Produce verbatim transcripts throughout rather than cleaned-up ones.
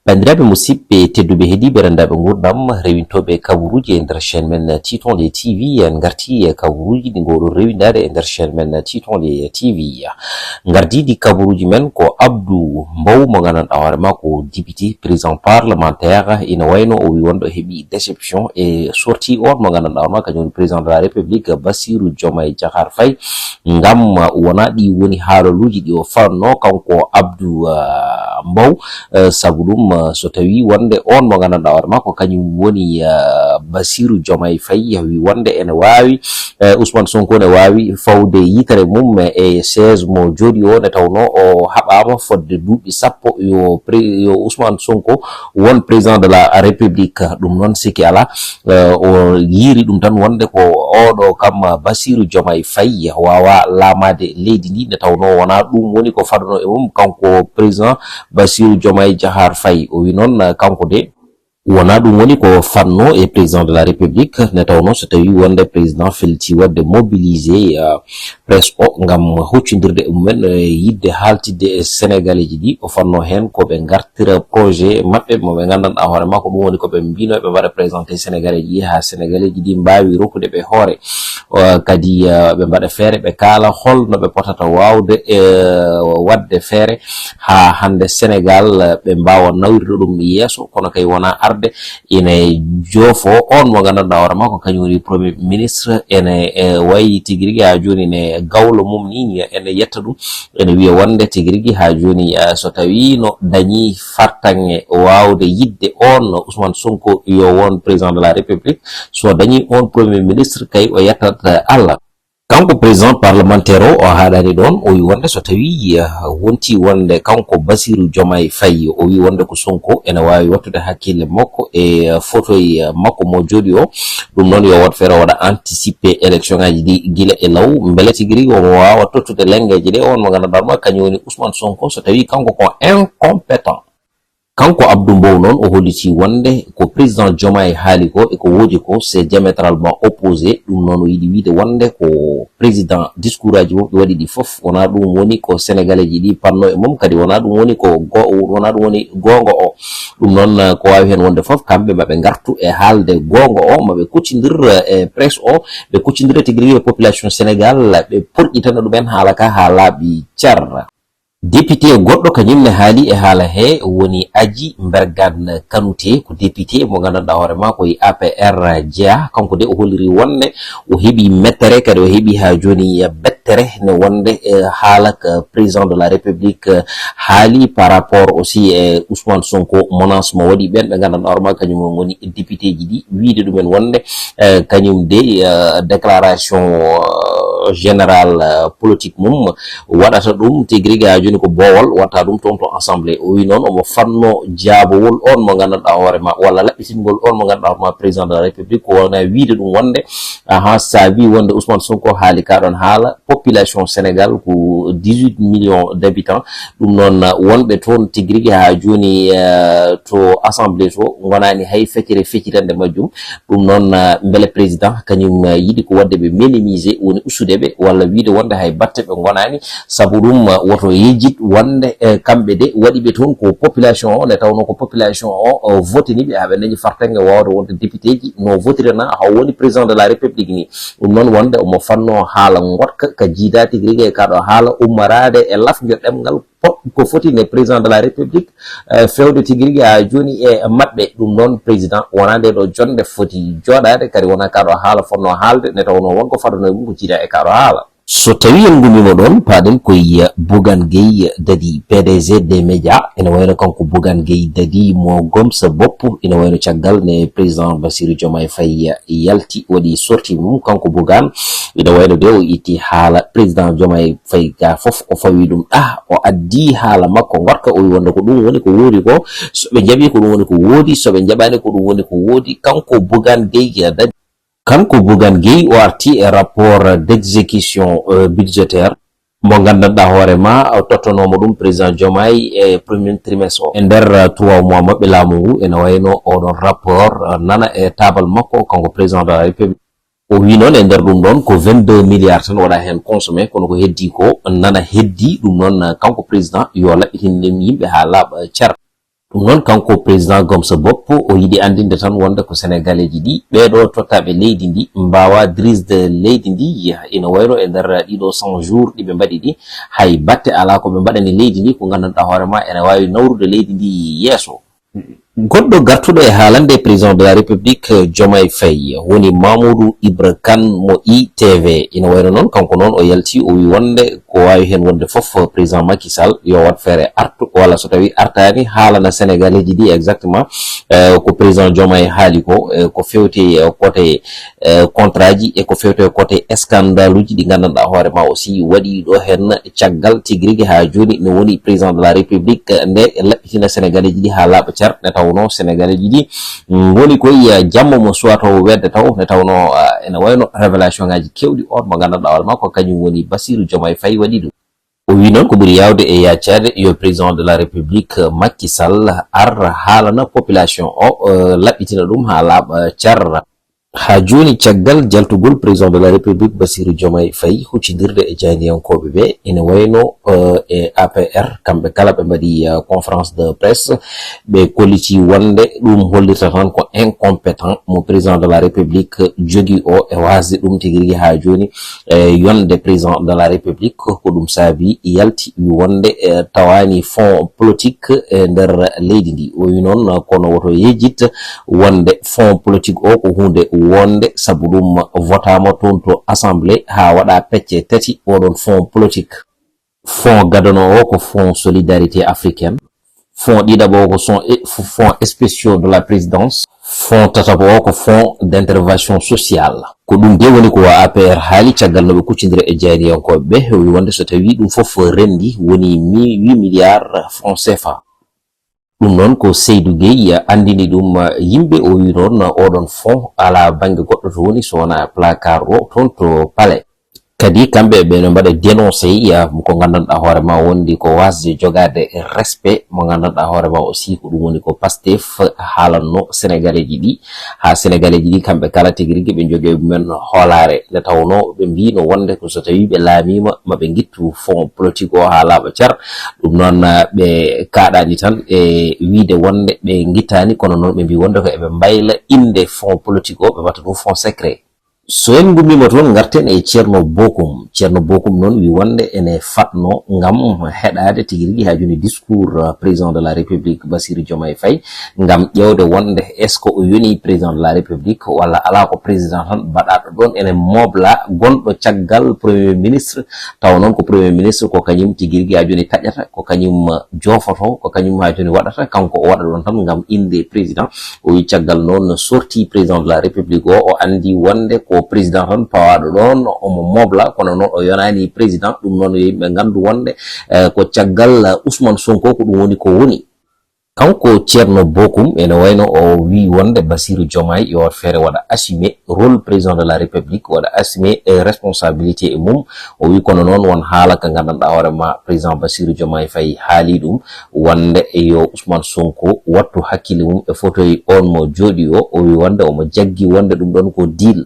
Banndiraaɓe musidɓe tedduɓe heɗiiɓe renndaɓe nguurndam, rewintooɓe kabaruuji e nder chaîne men Titonde T V, en ngartii e kabaruuji ɗi ngowɗon rewindaade e nder chaîne men Titonde T V. Ngardiiɗi kabaruuji men ko Abdou Mbow mo nganndanɗaa hoore maa ko député président parlementaire, ina wayno o wii wonde o heɓii déception e sortie on mo nganndanɗaa hoore maa kañum woni président de la république Bassirou Diomaye Diakhar Faye. Ngam wonaa ɗi woni haalaluuji ɗi o fanno kanko Abdou Mbow. Sabu ɗum, so tawii wonde on mo nganndanɗaa hoore maa ko kañum woni Bassirou Diomaye Faye, wii wonde ene waawi, Ousmane Sonko ne waawi fawde yitere mum e chaise mo jooɗi o, nde tawnoo o haɓaama fodde duuɓi sappo yo Ousmane Sonko won président de la république. Ɗum noon siki alaa, o yiiri ɗum tan wonde ko oɗo kam Bassirou Diomaye Faye waawaa laamaade leydi ndi, nde tawnoo wonaa ɗum woni ko fadano e mum kanko président Bassirou Diomaye Diakhar Faye. O wi noon, kanko de wonaa ɗum woni ko fanno e président de la république, nde tawnoo so tawii wonde président felti waɗde mobilisé presse o ngam huccondirde e mumen, e yiɗde haaltidde e Sénégalais ji ɗi o fanno heen ko ɓe ngartira projet maɓɓe mo ɓe nganndanɗaa hoore maa ko ɗum woni ko ɓe mbino ɓe mbaɗa présenté Sénégalais ji ɗi haa Sénégalais ji ɗi mbaawi rokkude ɓe hoore. Kadi ɓe mbaɗa feere ɓe kaala hol no ɓe potata waawde waɗde feere haa hannde Sénégal ɓe mbaawa nawirde ɗum yeeso, kono kay wonaa arde ina joofo on mo nganndanɗaa hoore maa ko kañum woni premier ministre. Ene wayi tigi rigi haa jooni ne gawlo mum ni ene yetta ɗum, ene wiya wonde tigi rigi haa jooni so tawii no dañii fartaŋŋe waawde yiɗde on Ousmane Sonko yo won président de la république, so dañii on premier ministre kay o yettat Allah. Kanko président parlementaire o, o haaɗaani ɗoon, o wi wonde so tawii wonti wonde kanko Bassirou Diomaye Faye o wi wonde ko Sonko ene waawi wattude hakkille makko e fotoy makko mo jooɗi o, ɗum noon yo waɗ feere waɗa anticiper élection ngaji ɗi gila e law, mbele tigi rigi omo waawa tottude lenngeeje ɗe on mo nganndanɗaa ma kañum woni Ousmane Sonko so tawii kanko ko incompétent. Kanko Abdou Mbow noon o holliti wonde ko président Diomaye haali ko e ko woodi ko c'est diamétralement opposé. Ɗum noon o yiɗi wiide wonde ko président discours aji mum ɗi waɗi ɗi fof wonaa ɗum woni ko Sénégalais ji ɗi panno e mum, kadi wonaa ɗum woni ko go wonaa ɗum woni goonga o. Ɗum noon ko waawi heen wonde fof kamɓe maɓe ngartu e haalde goonga o, maɓe kuccindir e presse o, ɓe kuccindira tigi rigi e population Sénégal, ɓe porƴitana ɗumen haala ka haa laaɓi cer. Député goɗɗo kañum ne haali e haala he woni Aji Mbergane Kanouté, ko député mo nganndanɗaa hoore maa ko e A P R jeyaa. Kanko de o holliri wonde o heɓi mettere, kadi o heɓi haa jooni bettere ne wonde e haala ka président de la république haali par rapport aussi e Ousmane Sonko, menace mo waɗi ɓeen ɓe nganndanɗaa hoore maa kañum woni député ji ɗi wiide ɗumen wonde kañum de déclaration générale politique mum waɗata ɗum tigi rigi haa jooni ko boowal watta ɗum toon to assemblée. O wi noon omo fanno jaabowol on mo nganndanɗaa hoore ma walla laɓɓitingol on mo nganndanɗaa hoore ma président de la république ko wona wiide ɗum wonde aha saabi wonde Ousmane Sonko haali ka ɗon haala population Sénégal ko dix-huit millions d'habitants. Ɗum noon wonɓe toon tigi rigi haa jooni to assemblée to ngonaani hay feccere feccitande majjum. Ɗum noon mbele président kañum yiɗi ko waɗde ɓe minimiser woni ustude ɓe walla wiide wonde hay batte ɓe ngonaani. Sabu ɗum woto yejjit wonde kamɓe de waɗi ɓe toon ko population o nde tawnoo ko population o votini ɓe haa ɓe dañi fartaŋŋe waawde wonde député ji no votirana haa woni président de la république ni. Ɗum noon wonde omo fanno haala ngoɗka ka jiidaa tigi rigi e ka ɗo haala ummaraade e lafjo ɗemngal ko foti ne président de la république fewde tigi rigi haa jooni e maɓɓe. Ɗum noon président wonaa nde ɗo jonde foti jooɗaade kadi wonaa ka ɗo haala fotnoo haalde nde tawnoo won ko fadano e mum ko jiidaa e ka ɗo haala. So tawii en ngumiima ɗoon paaɗen koye Bougane Gueye Dadi P D G des médias, ene wayno kanko Bougane Gueye Dadi mo Gomsa Bopp, ene wayno caggal nde président Bassirou Diomaye Faye yalti waɗi sortie mum kanko Bougane, ene wayno de o itti haala président Diomaye Faye ga fof o fawi ɗum ɗah o addi haala makko ngoɗka o wi wonde ko ɗum woni ko woodi ko, so ɓe njaɓi ko ɗum woni ko woodi, so ɓe njaɓaani ko ɗum woni ko woodi. Kanko Bougane Gueye Dadi. Kanko Bougane Gueye o arti e rapport d'exécution budgétaire mo nganndanɗaa hoore ma o tottanoomo ɗum président Diomaye e premier trimestre o e nder trois mois maɓɓe laamu ngu ene wayno oɗon rapport nana e taabal makko kanko président de la république. O wi noon e nder ɗum ɗoon ko vingt-deux milliards tan waɗa heen consommé kono ko heddi ko nana heddi. Ɗum noon kanko président yo laɓɓitin ɗum yimɓe haa laaɓa cer. Ɗum noon, kanko président Gomsa Bopp, o yiɗi anndinde tan wonde ko Sénégaleeji ɗi, ɓeeɗo tottaaɓe leydi ndi, mbaawa dirisde leydi ndi. Ina wayno e nder ɗiɗo cent jours ɗi ɓe mbaɗi ɗi, hay batte alaa ko ɓe mbaɗani leydi ndi, ko nganndanɗaa hoore ma ene waawi nawrude leydi ndi yeeso. Goɗɗo gartuɗo e haalande président de la République, Diomaye Faye, woni Mamoudou Ibra Kane mo I T V. Ina wayno noon, kanko noon o yalti, o wi wonde ko waawi heen wonde fof, président Macky Sall yo waɗ feere artu, walla so tawi artaani, haalana Sénégalais ji ɗi exactement, eh, ko président Diomaye haali ko, eh, ko fewti, eh, côté, eh, contrat ji e ko fewti côté scandale uji ɗi nganndanɗaa hoore ma aussi waɗi ɗo heen caggal tigi rigi haa jooni, no woni président de la République nde laɓɓitina Sénégalais ji ɗi haa laaɓa cer, nde tawnoo Sénégalais ji ɗi, mm, ngoni koye jamma mo suwata o wedde taw, nde tawnoo, ah, ene wayno révélation ngaji kewɗi on mo nganndanɗaa hoore ma ko kañum woni Bassirou Diomaye Faye waɗi ɗum. O wi noon ko ɓuri yaawde e yaacaade yo président de la République Macky Sall ar haalana population o, eh, laɓɓitina ɗum haa laaɓa cer. Haa jooni, caggal jaltugol président de la République Bassirou Diomaye Faye huccindirde e jayniyankooɓe ɓe, ene wayno, eh, e A P R, kamɓe kala ɓe mbaɗi, eh, conférence de presse, ɓe kolliti wonde ɗum hollirta tan ko incompétent mo président de la République jogii o e waasde ɗum tigi rigi haa jooni, eh, yonde président de la République. Ko ɗum saabi yalti wi wonde, eh, tawaani fonds politique e nder leydi ndi. O wi noon, kono woto yejjit wonde fonds politique o ko huunde wonde, sabu ɗum votaama toon to assemblée haa waɗa pecce tati oɗon fonds politique. Fonds gadano o ko Fonds Solidarité Africaine. Fonds ɗiɗaɓo o ko son-, e, f-, Fonds spéciaux de la présidence. Fonds tataɓo o ko Fonds d'intervention sociale. Ko ɗum de woni ko A P R haali caggal no ɓe kuccindira e jayniyankooɓe ɓe, o wi wonde so tawi ɗum fof renndi woni mi-, huit milliards francs C F A. Ɗum noon ko Seydou Gueye anndini ɗum yimɓe, o wi noon oɗon fonds alaa bannge goɗɗo to woni so wonaa placard o toon to palais. Kadi kamɓe ɓe no mbaɗa dénoncé, ah, ko nganndanɗaa hoore ma wondi ko wasde jogaade respect mo nganndanɗaa hoore ma aussi ko ɗum woni ko Pastef haalanno Sénégalais ji ɗi, haa Sénégalais ji ɗi kamɓe kala tigi rigi ɓe njogii mumen hoolaare, nde tawnoo ɓe mbiyno wonde ko so tawii ɓe laamiima ma ɓe ngittu fonds politique o haa laaɓa cer. Ɗum noon, ah, ɓe kaaɗaani tan e wiyde wonde ɓe ngittaani, kono noon ɓe mbii wonde ko eɓe mbayla innde fonds politique o, ɓe mbaɗta ɗum fonds secret. So en ngummiima toon, ngarten e Ceerno Bokum. Ceerno Bokum noon wi wonde ene fadno ngam heɗaade tigi rigi haa jooni discours, uh, président de la République Bassirou Diomaye Faye, ngam ƴeewde wonde est-ce que o yoni président de la République walla alaa, ko président tan baɗaaɗo ɗoon ene moobla gonɗo caggal premier ministre, tawa noon ko premier ministre ko kañum tigi rigi haa jooni taƴata, ko kañum, uh, joofoto, ko kañum haa jooni waɗata, kanko o waɗa ɗoon tan ngam innde président. O wi caggal noon sorti président de la République o, o anndi wonde ko président tan pawaaɗo ɗoon, omo moobla, kono noon o yonaani président. Ɗum noon yo yimɓe nganndu wonde, eh, ko caggal, eh, Ousmane Sonko ko ɗum woni ko woni. Kanko Ceerno Bokum ene wayno o wi wonde Bassirou Diomaye yo waɗ feere waɗa assumer rôle président de la République, waɗa assumer, eh, responsabilité e mum. O wi kono noon won haala ka nganndanɗaa hoore ma président Bassirou Diomaye Faye haali ɗum, wonde yo Ousmane Sonko wattu hakkille mum e fauteuil on mo jooɗi o. O wi wonde omo jaggi wonde ɗum ɗon ko deal.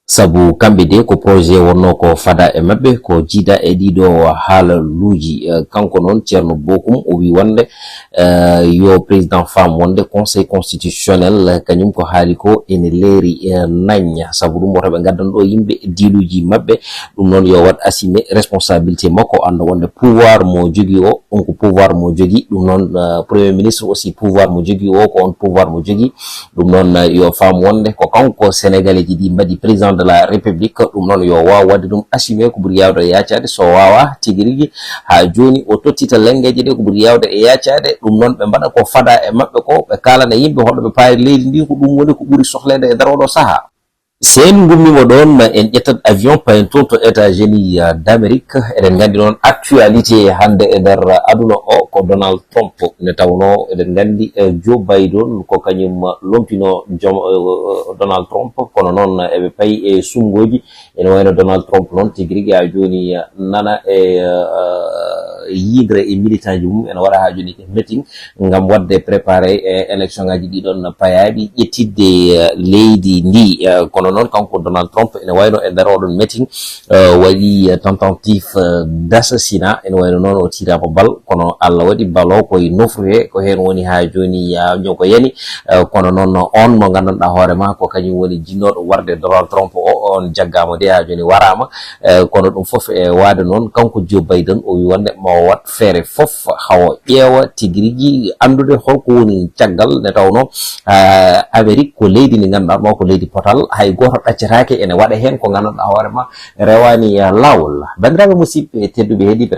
Sabu kamɓe de ko projet wonno ko fada e maɓɓe, ko jiida e ɗiɗo haalaluuji. Eh, kanko noon Ceerno Bokum o wi wonde, eh, yo président faam wonde Conseil constitutionnel, eh, kañum ko haali ko ene leeri, eh, nañ. Sabu ɗum woto ɓe ngaddan ɗo yimɓe diiluuji maɓɓe. Ɗum noon yo waɗ assumer responsabilité makko, annda wonde pouvoir mo jogii o, on ko pouvoir mo jogii. Ɗum noon, eh, premier ministre aussi pouvoir mo jogii o, ko on pouvoir mo jogii. Ɗum noon, eh, yo faam wonde ko kanko Sénégalais ji ɗi mbaɗi président de la République. Ɗum noon yo waaw waɗde ɗum assumer ko ɓuri yaawde e yaacaade. So waawaa tigi rigi haa jooni o tottita lenngeeje ɗe ko ɓuri yaawde e yaacaade. Ɗum noon ɓe mbaɗa ko fada e maɓɓe ko, ɓe kaalana yimɓe holɗo ɓe paari leydi ndi, ko ɗum woni ko ɓuri sohleede e nder oɗo sahaa. So en ngummiima ɗoon, en ƴettat avion payen toon to États-Unis, euh, d'Amérique. Eɗen nganndi noon actualité hannde e nder aduna o ko Donald Trump. Nde tawnoo eɗen nganndi, eh, Joe Biden ko kañum lomtino joom, eh, Donald Trump, kono noon eɓe payi e suɓngooji. Ene wayno Donald Trump noon tigi rigi haa jooni, eh, nana e, eh, yiidre e militant ji mum ene waɗa haa jooni e meeting ngam waɗde préparé e élection ngaji ɗiɗon payaaɗi ƴettidde leydi ndi. Kono noon kanko Donald Trump ene wayno e nder oɗon meeting waɗi tentative d'assassinat, ene wayno noon o tiiraama bal, kono Allah waɗi bal o koye nofru he, ko heen woni haa jooni ñawnyo ko yani. Kono noon on mo nganndanɗaa hoore ma ko kañum woni jinnooɗo warde Donald Trump o, on jaggaama de haa jooni waraama. Kono ɗum fof e waade noon kanko Joe Biden o wi wonde ma o waɗ feere fof hawo ƴeewa tigi rigi anndude holko woni caggal nde tawnoo Amerik ko leydi ndi ngannduɗaa ma ko leydi potal, hay gooto ɗaccataake ene waɗa heen ko nganndanɗaa hoore ma rewaani laawol. Banndiraaɓe musidɓe tedduɓe heɗiiɓe